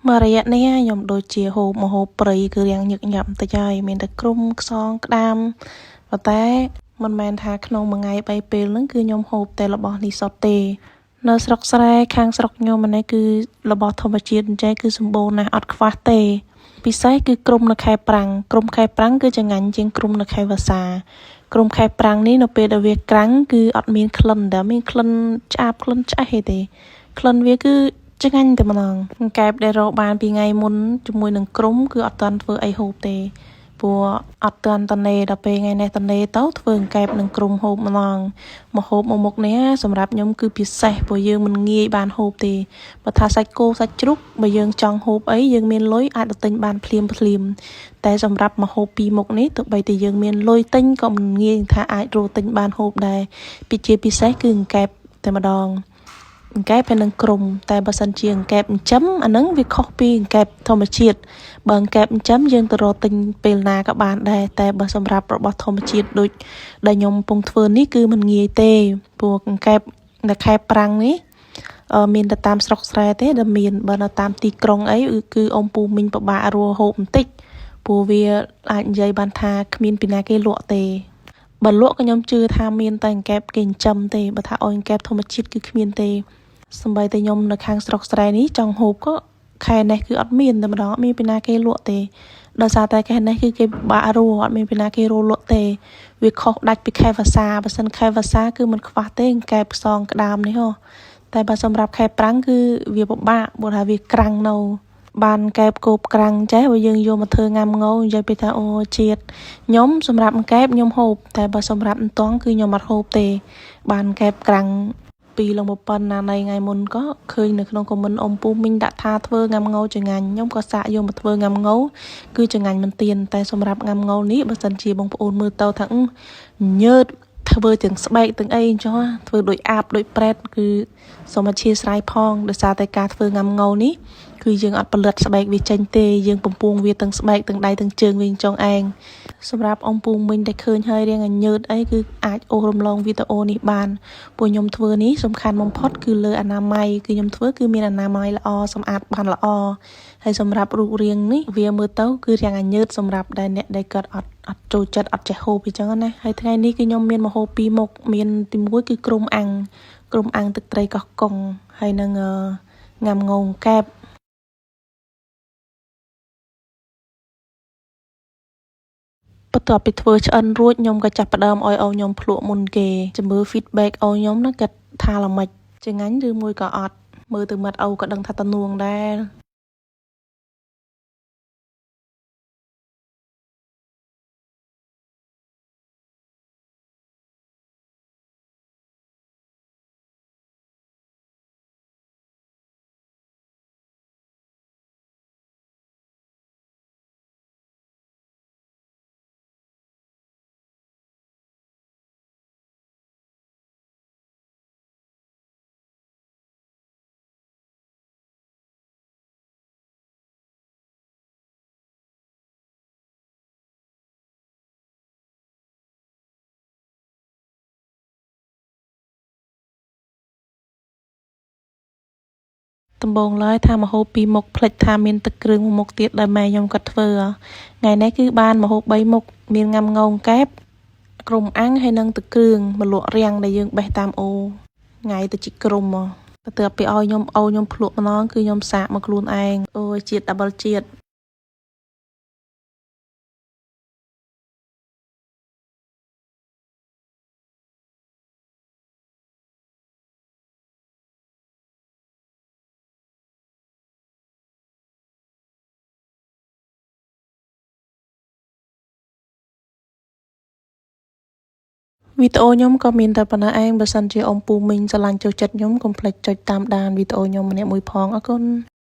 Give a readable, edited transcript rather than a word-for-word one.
មួយរយៈនេះខ្ញុំដូចជាហូបម្ហូបព្រៃគឺរាងញឹកញាប់បន្តិចហើយមានតែគ្រំខ្សងក្តាមប៉ុន្តែមិនមែនថាក្នុងមួយថ្ងៃ3ពេលហ្នឹងគឺខ្ញុំហូបតែរបស់នេះសុទ្ធទេនៅស្រុកស្រែខាងស្រុកខ្ញុំម្នេះគឺរបស់ធម្មជាតិអញ្ចឹងគឺសម្បូរណាស់អត់ខ្វះទេពិសេសគឺគ្រំនៅខែប្រាំងគ្រំខែប្រាំងគឺចងាញ់ជាងគ្រំនៅខែវស្សាគ្រំខែប្រាំងនេះនៅពេលដែលវាក្រាំងគឺអត់មានក្លិនតែមានក្លិនឆ្អាបក្លិនឆ្អេះទេក្លិនវាគឺឆ្ងាញ់តែម្ដងកង្កែបដែលរកបានពីថ្ងៃមុនជាមួយនឹងគ្រំគឺអត់ទាន់ធ្វើអីហូបទេព្រោះអត់ទាន់តនេដល់ពេលថ្ងៃនេះតនេទៅធ្វើកង្កែបនឹងគ្រំហូបម្ដងមកហូបមកមុខនេះសម្រាប់ខ្ញុំគឺពិសេសព្រោះយើងមិនងាយបានហូបទេបើថាសាច់គោសាច់ជ្រូកបើយើងចង់ហូបអីយើងមានលុយអាចទៅទិញបានភ្លាមភ្លាមតែសម្រាប់មកហូបពីរមុខនេះទោះបីតែយើងមានលុយទិញក៏មិនងាយថាអាចរកទិញបានហូបដែរពីជាពិសេសគឺកង្កែបតែម្ដងអង្កែបហើយនឹងគ្រំតែបើសិនជាអង្កែបចិញ្ចឹមអាហ្នឹងវាខុសពីអង្កែបធម្មជាតិបើអង្កែបចិញ្ចឹមយើងទៅរកទិញពេលណាក៏បានដែរតែបើសម្រាប់របស់ធម្មជាតិដូចដែលខ្ញុំកំពុងធ្វើនេះគឺមិនងាយទេព្រោះអង្កែបនៅខែប្រាំងនេះមានតែតាមស្រុកស្រែទេដែលមានបើនៅតាមទីក្រុងអីគឺអ៊ំពូមីងពិបាករកហូបបន្តិចព្រោះវាអាចនិយាយបានថាគ្មានពីណាគេលក់ទេបើលក់ក៏ខ្ញុំជឿថាមានតែអង្កែបគេចិញ្ចឹមទេបើថាឲ្យអង្កែបធម្មជាតិគឺគ្មានទេសម្បីតែខ្ញុំនៅខាងស្រុកស្រែនេះចង់ហូបក៏ខែនេះគឺអត់មានតែម្ដងអត់មានពីណាគេលក់ទេដោយសារតែខែនេះគឺគេពិបាករកអត់មានពីណាគេរកលក់ទេវាខុសដាច់ពីខែវស្សាបើសិនខែវស្សាគឺមិនខ្វះទេអង្កែបខ្សងក្តាមនេះហ៎តែបើសម្រាប់ខែប្រាំងគឺវាពិបាកព្រោះថាវាក្រាំងនៅបានកែបគោបក្រាំងចេះបើយើងយកមកធ្វើងាំងោនិយាយពីថាអូជាតិខ្ញុំសម្រាប់កែបខ្ញុំហូបតែបើសម្រាប់អន្ទង់គឺខ្ញុំអត់ហូបទេបានកែបក្រាំងពីលងប៉ុណ្ណានៃថ្ងៃមុនក៏ឃើញនៅក្នុងខមមិនអ៊ំពូមីងដាក់ថាធ្វើងាំងោចងាញ់ខ្ញុំក៏សាកយកមកធ្វើងាំងោគឺចងាញ់មិនទៀនតែសម្រាប់ងាំងោនេះបើសិនជាបងប្អូនមើលទៅថាញើតធ្វើទាំងស្បែកទាំងអីអញ្ចឹងធ្វើដូចអាបដូចប្រែតគឺសូមអធិស្ឋានផងដោយសារតែការធ្វើងាំងោនេះគឺយើងអត់ផលិតស្បែកវាចេញទេយើងបំពងវាទាំងស្បែកទាំងដៃទាំងជើងវាអញ្ចឹងឯងសម្រាប់អ៊ំពូមីងដែលឃើញហើយរៀងញើតអីគឺអាចអូសរំលងវីដេអូនេះបានពួកខ្ញុំធ្វើនេះសំខាន់បំផុតគឺលើអនាម័យគឺខ្ញុំធ្វើគឺមានអនាម័យល្អសម្អាតបានល្អហើយសម្រាប់រូបរាងនេះវាមើលទៅគឺរាងញើតសម្រាប់ដែលអ្នកដែលគាត់អត់ចូលចិត្តអត់ចេះហូបអញ្ចឹងណាហើយថ្ងៃនេះគឺខ្ញុំមានម្ហូបពីរមុខមានទី1គឺគ្រំអាំងគ្រំអាំងទឹកត្រីកោះកុងហើយនឹងងាំងងកែបបន្ទាប់ពីធ្វើឆ្អិនរួចខ្ញុំក៏ចាប់ផ្ដើមឲ្យអូខ្ញុំភ្លក់មុនគេជំរឿ feedback អូខ្ញុំណាគាត់ថាល្មិចចងាញ់ឬមួយក៏អត់មើលទៅមាត់អូក៏ដឹងថាតនួងដែរដំបូងឡើយថាម្ហូបពីរមុខភ្លេចថាមានទឹកគ្រឿងមួយមុខទៀតដែលម៉ែខ្ញុំគាត់ធ្វើថ្ងៃនេះគឺបានម្ហូប3មុខមានងាំងងកែបគ្រំអាំងហើយនិងទឹកគ្រឿងមកលក់រាំងដែលយើងបេះតាមអូថ្ងៃទៅជីក្រុមមកទៅពីឲ្យខ្ញុំអូខ្ញុំភ្លក់ម្ដងគឺខ្ញុំសាកមកខ្លួនឯងអូយជាតិដាបលជាតិវីដេអូខ្ញុំក៏មានតែប៉ុណ្ណេះឯងបើសិនជាអ៊ំពូមីងស្រឡាញ់ចូលចិត្តខ្ញុំកុំភ្លេចចុចតាមដានវីដេអូខ្ញុំម្នាក់មួយផងអរគុណ។